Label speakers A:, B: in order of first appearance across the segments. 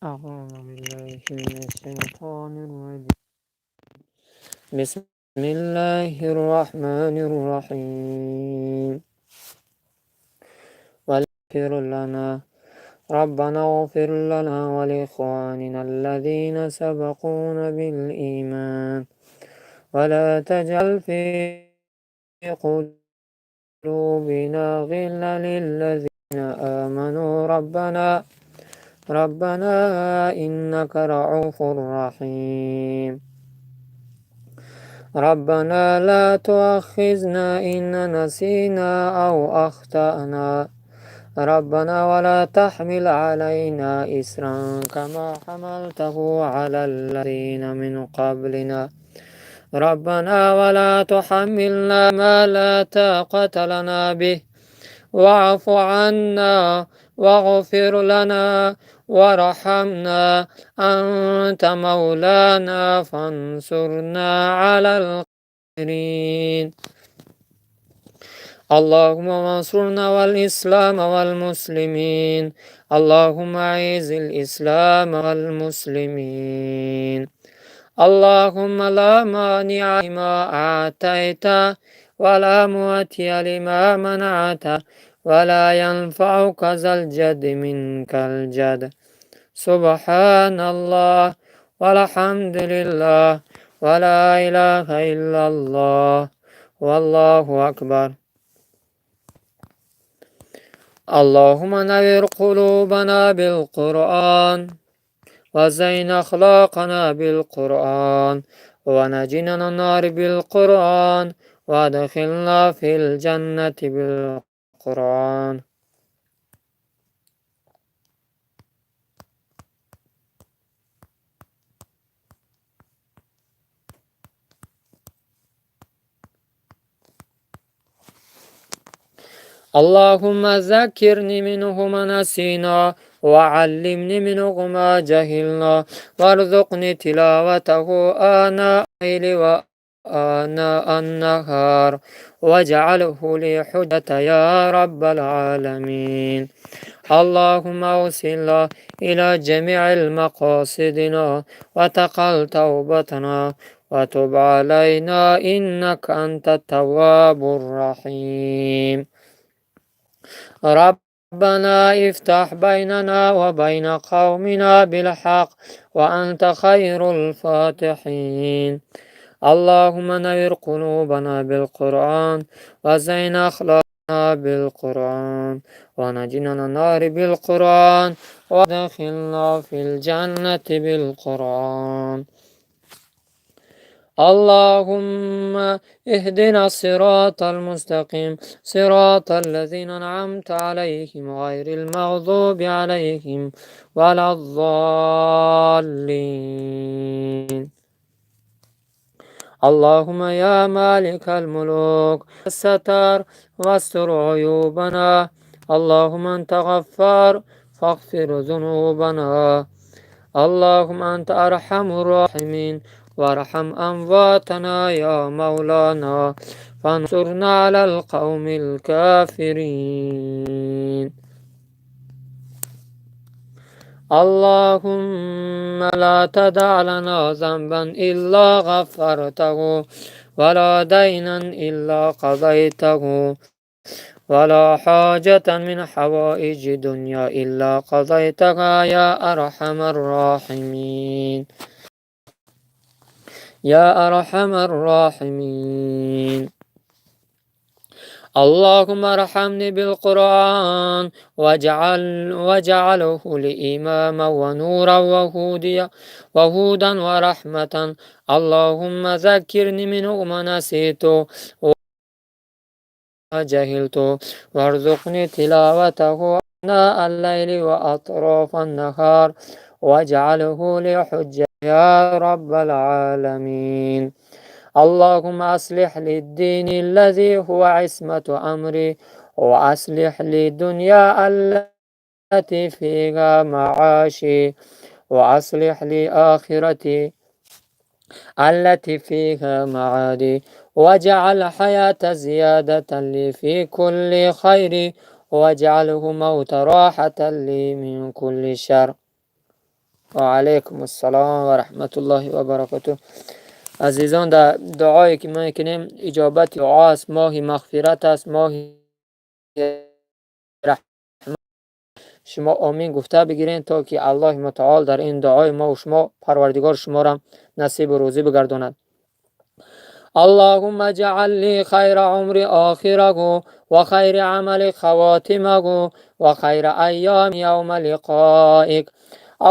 A: أعوذ بالله من الشيطان الرجيم. بسم الله الرحمن الرحيم. واغفر لنا ربنا اغفر لنا ولإخواننا الذين سبقونا بالإيمان ولا تجعل في قلوبنا غلا للذين آمنوا ربنا إنك رؤوف رحيم. ربنا لا تؤاخذنا إن نسينا أو أخطأنا. ربنا ولا تحمل علينا إصرا كما حملته على الذين من قبلنا. ربنا ولا تحملنا ما لا طاقة لنا به واعف عنا واغفر لنا وارحمنا أنت مولانا فانصرنا على الكافرين. اللهم انصرنا والإسلام والمسلمين. اللهم أعز الإسلام والمسلمين. اللهم لا مانع لما أعطيت ولا معطي لما منعت ولا ينفعك ذا الجد منك الجد. سبحان الله والحمد لله ولا إله إلا الله والله أكبر. اللهم نور قلوبنا بالقرآن وزين أخلاقنا بالقرآن ونجنا من النار بالقرآن وادخلنا في الجنة بالقرآن. اللهم ذكرني منه ما نسينا وعلمني منه ما جهلنا وارزقني تلاوته آناء الليل وآناء النهار واجعله لي حجة يا رب العالمين. اللهم أوصلنا إلى جميع المقاصدنا وتقل توبتنا وتب علينا إنك أنت التواب الرحيم. ربنا افتح بيننا وبين قومنا بالحق وأنت خير الفاتحين. اللهم نور قلوبنا بالقرآن وزين أخلاقنا بالقرآن ونجنا من النار بالقرآن وادخلنا في الجنة بالقرآن. اللهم اهدنا الصراط المستقيم صراط الذين أنعمت عليهم غير المغضوب عليهم ولا الضالين. اللهم يا مالك الملوك الستار واستر عيوبنا. اللهم أنت غفار فاغفر ذنوبنا. اللهم أنت أرحم الراحمين وارحم أمواتنا يا مولانا فانصرنا على القوم الكافرين. اللهم لا تدع لنا ذنبا إلا غفرته ولا دينا إلا قضيته ولا حاجة من حوائج الدنيا إلا قضيتها يا أرحم الراحمين يا أرحم الراحمين. اللهم ارحمني بالقرآن واجعله لي إماما ونورا وهدى ورحمة. اللهم ذكرني منه ما نسيت وجهلت وارزقني تلاوته آناء الليل وأطراف النهار واجعله لي حجة يا رب العالمين. اللهم أصلح لي الدين الذي هو عصمة أمري وأصلح لي الدنيا التي فيها معاشي وأصلح لي آخرتي التي فيها معادي واجعل حياة زيادة لي في كل خير واجعله موت راحة لي من كل شر. Ва алайкум ассалом ва раҳматуллоҳи ва баракотуҳ. Азизон, дар дуое ки мо мекунем, иҷобати дуо аст, моҳи мағфират аст, моҳи раҳмат. Шумо омин гуфта бигиред, то ки Аллоҳи мутаол дар ин дуои мо шумо Парвардигор шуморо насибу рӯзӣ бигардонад. اللهم اجعل لي خير عمري آخره وخير عملي خواتمه وخير أيامي يوم لقائك.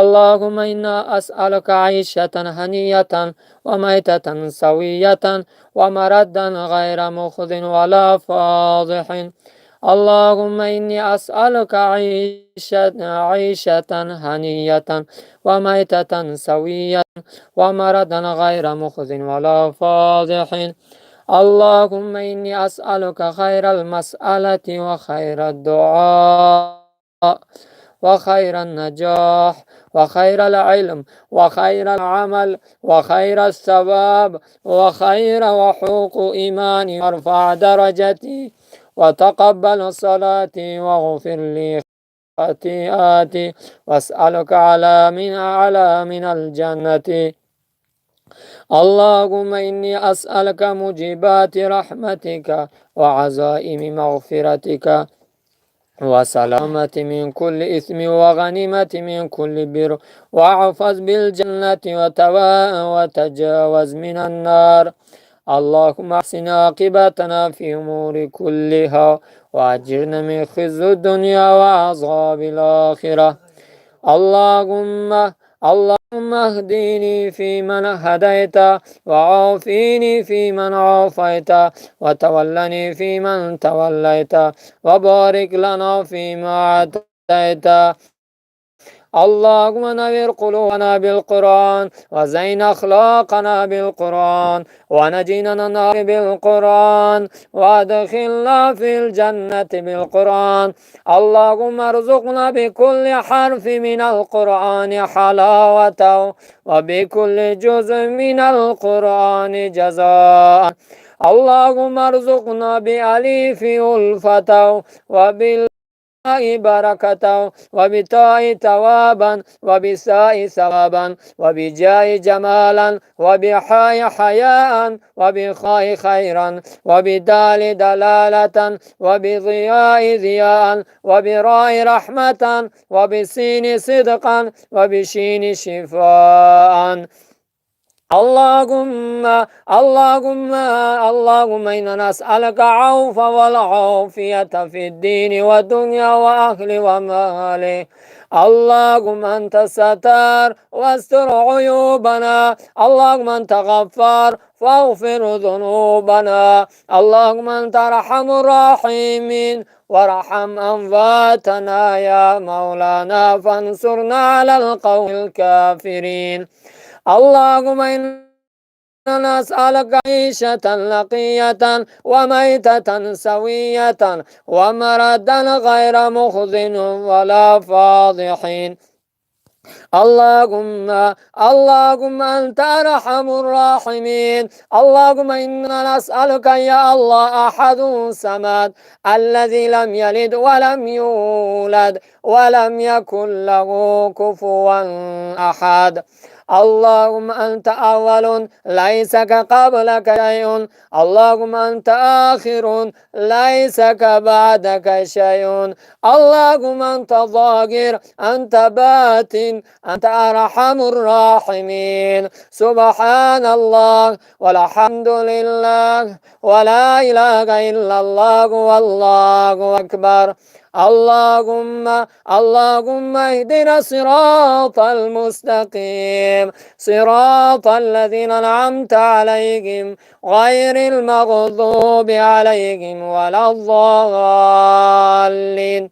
A: اللهم إنا أسألك عيشة هنية وميتة سوية ومردا غير مخز ولا فاضح. اللهم إني أسألك عيشة هنية وميتة سوية ومردا غير مخز ولا فاضح. اللهم إني أسألك خير المسألة وخير الدعاء وخير النجاح وخير العلم وخير العمل وخير الثواب وخير وحقوق إيماني، وارفع درجتي وتقبل صلاتي واغفر لي خطيئاتي، واسألك على من أعلى من الجنة. اللهم إني أسألك موجبات رحمتك وعزائم مغفرتك وسلامة من كل إثم وغنيمة من كل بر وعفز بالجنة وتجاوز من النار. اللهم احسن عاقبتنا في أمور كلها وأجرنا من خزي الدنيا وعذاب الآخرة. اللهم اهدني فيمن هديت وعافيني فيمن عافيت وتولني فيمن توليت وبارك لنا فيما أعطيت. اللهم نور قلوبنا بالقرآن وزين أخلاقنا بالقرآن ونجينا من النار بالقرآن وادخلنا في الجنة بالقرآن. اللهم ارزقنا بكل حرف من القرآن حلاوة وبكل جزء من القرآن جزاء. اللهم ارزقنا بألف ألفة وبال بركة وبتاء ثوابا وبساء ثوابا وبجاء جمالا وبحاء حياء وبخاء خيرا وبدال دلالة وبضياء ضياء وبراء رحمة وبسين صدقا وبشين شفاء. اللهم اللهم اللهم إنا نسألك عوف والعافية في الدين والدنيا وأهل ومال. اللهم أنت الستار واستر عيوبنا. اللهم أنت غفار فاغفر ذنوبنا. اللهم أنت أرحم الراحمين وارحم أمواتنا يا مولانا فانصرنا على القوم الكافرين. اللهم إنا نسألك عيشة لقية وميتة سوية ومردا غير مخز ولا فاضحين. اللهم اللهم أنت أرحم الراحمين. اللهم إنا نسألك يا الله أحد صمد الذي لم يلد ولم يولد ولم يكن له كفوا أحد. اللهم أنت أول ليس قبلك شيء. اللهم أنت آخر ليس بعدك شيء. اللهم أنت ظاهر أنت باطن أنت أرحم الراحمين. سبحان الله والحمد لله ولا إله إلا الله والله أكبر. اللهم اللهم اهدنا صراط المستقيم صراط الذين أنعمت عليهم غير المغضوب عليهم ولا الضالين.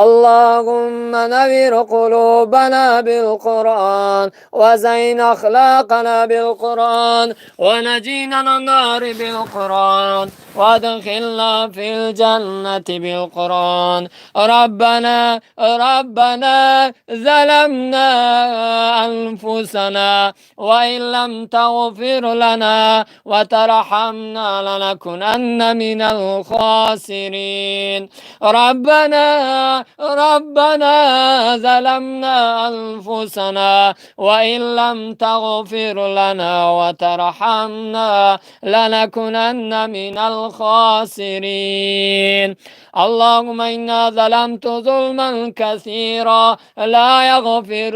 A: اللهم نور قلوبنا بالقرآن وزين أخلاقنا بالقرآن ونجينا من النار بالقرآن وادخلنا في الجنة بالقرآن. ربنا ربنا ظلمنا أنفسنا وإن لم تغفر لنا وترحمنا لنكونن من الخاسرين. ربنا ربنا ظلمنا أنفسنا وإن لم تغفر لنا وترحمنا لنكونن من الخاسرين. اللهم إنا ظلمت ظلما كثيرا لا يغفر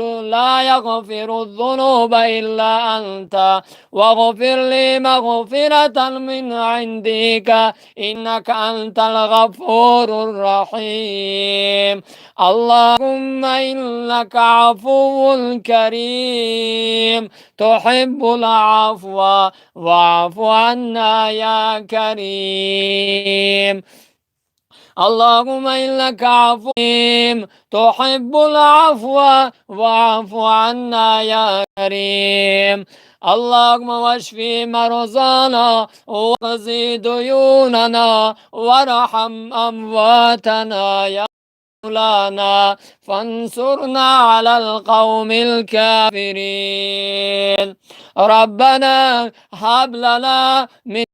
A: الذنوب إلا أنت، واغفر لي مغفرة من عندك إنك أنت الغفور الرحيم. اللهم إنك عفو كريم تحب العفو واعف عنا يا كريم. اللهم إنك عفو تحب العفو واعف عنا يا كريم. اللهم واشفي مرضانا واقضي ديوننا وارحم أمواتنا يا مولانا، فانصرنا على القوم الكافرين. ربنا هب لنا من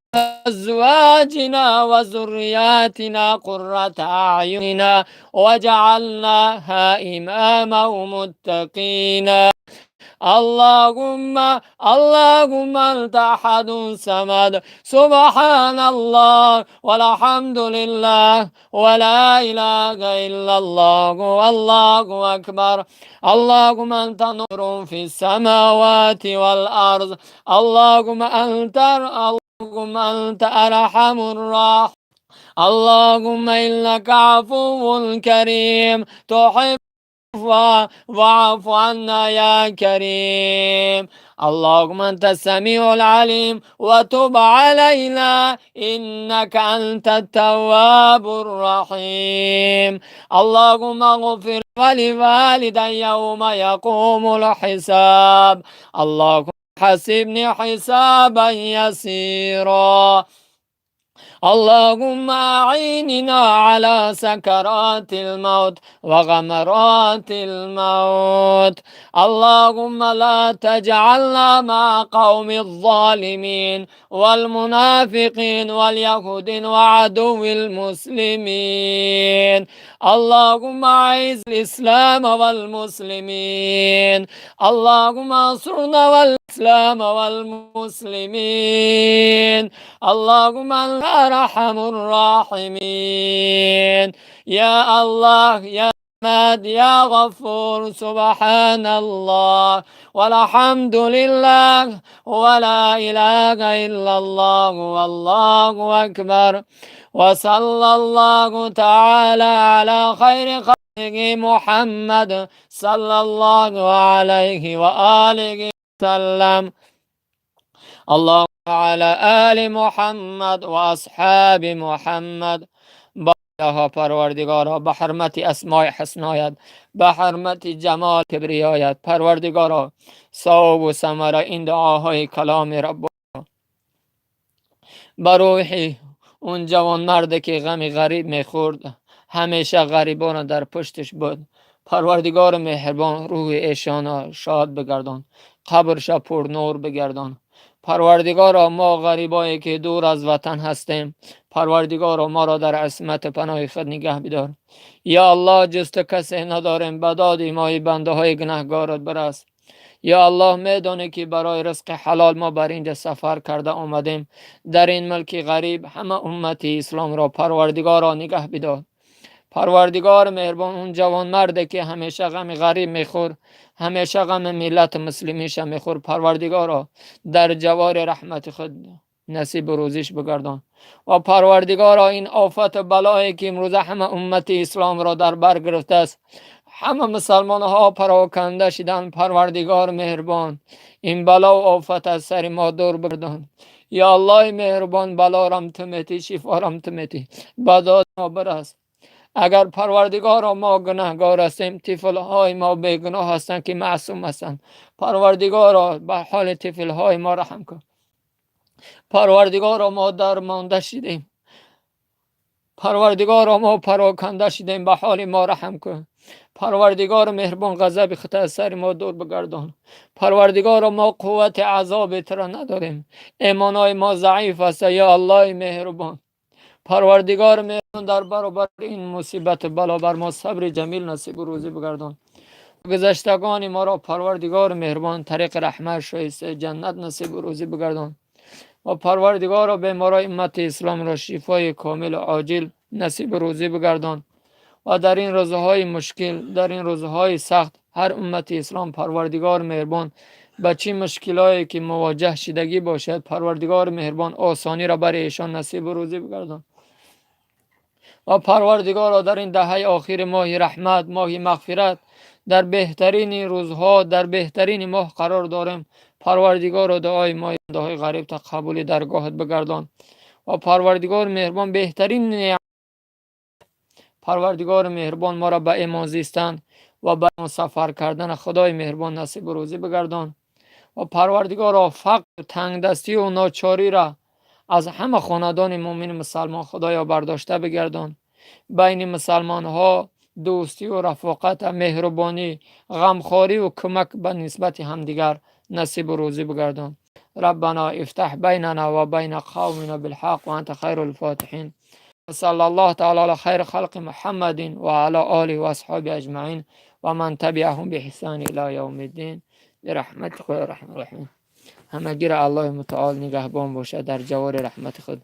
A: أزواجنا وذرياتنا قرة أعيننا واجعلنا إماما متقين. اللهم اللهم أنت أحد صمد. سبحان الله والحمد لله ولا إله إلا الله والله أكبر. اللهم أنت نور في السماوات والأرض. اللهم أنت أرحم الراحمين. اللهم إنك عفو كريم تحب واعف عنا يا كريم. اللهم أنت السميع العليم وتب علينا إنك أنت التواب الرحيم. اللهم اغفر ولوالدي يوم يقوم الحساب. اللهم حاسبني حسابا يسيرا. اللهم أعيننا على سكرات الموت وغمرات الموت. اللهم لا تجعلنا مع قوم الظالمين والمنافقين واليهود وعدو المسلمين. اللهم أعز الإسلام والمسلمين. اللهم انصرنا والإسلام والمسلمين. اللهم أنت أرحم الراحمين. يا الله، يا صمد، يا غفور. سبحان الله والحمد لله ولا إله إلا الله والله أكبر. وصلى الله تعالى على خير خلقه محمد صلى الله عليه وآله وسلم. اللهم على آل محمد وأصحاب محمد. الها پروردگارا، به حرمت اسمای حسنایت، به حرمت جمال کبریایت، پروردگارا، ثواب و ثمره این دعاهای کلام رب به روح اون جوان مرد که غم غریب میخورد، همیشه غریبان در پشتش بود، پروردگار مهربان، روح ایشان شاد بگردان، قبرش پر نور بگردان. پروردگارا، ما غریبایی که دور از وطن هستیم، پروردگارا، ما را در عصمت پناه خود نگه بدار. یا الله، جز تو کسی نداریم، به داد ما بنده های گناهگارت برس. یا الله، میدانی که برای رزق حلال ما بر اینجا سفر کرده آمدیم در این ملک غریب. همه امت اسلام را پروردگارا نگه بدار. پروردگار مهربان، اون جوان مرده که همیشه غم غریب میخور، همیشه غم ملت مسلمیش میخور، پروردگارا، در جوار رحمت خود نصیب روزیش بگردان. و پروردگارا، این آفت و بلایی که امروز همه امت اسلام را در بر گرفته است، همه مسلمان ها پراکنده شدن، پروردگار مهربان، این بلا و آفت از سر ما دور بگردان. یا الله مهربان، بلا رم تو میتی، شفا رم تو میتی، به داد ما برس. اگر پروردگار ما گناهگار هستیم، طفل های ما بیگناه هستند که معصوم هستند، پروردگار، به حال طفل های ما رحم کن. پروردگار، ما در مانده شدیم. پروردگار، ما پراکنده شدیم، به حال ما رحم کن. پروردگار مهربان، غضب خود از سر ما دور بگردان. پروردگار، ما قوت عذاب تو را نداریم، ایمانای ما ضعیف است. یا الله مهربان، پروردگار مهربان. Дар баробари ин мусибату бало бар мо сабри ҷамил насибу рӯзӣ бигардон. Гузаштагони моро, Парвардигори меҳрубон, тариқи раҳмат шоистаи ҷаннат насибу рӯзӣ бигардон ва Парвардигоро, беморои уммати исломро шифои комилу оҷил насибу рӯзӣ бигардон. Ва дар ин рӯзҳои мушкил, дар ин рӯзҳои сахт ҳар уммати ислом, Парвардигори меҳрубон, ба чӣ мушкилое ки мувоҷаҳ шидагӣ бошад, Парвардигори меҳрубон, осониро барои эшон насибу рӯзӣ бигардон. Ва Парвардигоро, дар ин даҳаи охири моҳи раҳмат, моҳи мағфират, дар беҳтарини рӯзҳо, дар беҳтарини моҳ қарор дорем. Парвардигоро, дуои мо, бандаҳои ғарибта, қабули даргоҳат бигардон. Ва Парвардигори меҳрубон, беҳтарин Парвардигори меҳрубон, моро ба имон зистан ва ба сафар кардан, Худои меҳрубон, насибу рӯзӣ бигардон. Ва Парвардигоро, фақр, тангдастию ночориро аз ҳама хонадони муъмини мусалмон, Худоё, бардошта бигардон. Байни мусалмонҳо дӯстию рафоқат, меҳрубонӣ, ғамхориву кӯмак ба нисбати ҳамдигар насибу рӯзӣ бигардон. ربنا افتح بيننا وبين قومنا بالحق وأنت خير الفاتحين. صلى الله تعالى على خير خلق محمد وعلى آله وأصحابه أجمعين ومن تبعهم بإحسان إلى يوم الدين برحمتك يا أرحم الراحمين. Ҳамагиро Аллоҳи мутаол нигаҳбон бошад, дар ҷавори раҳмати худ.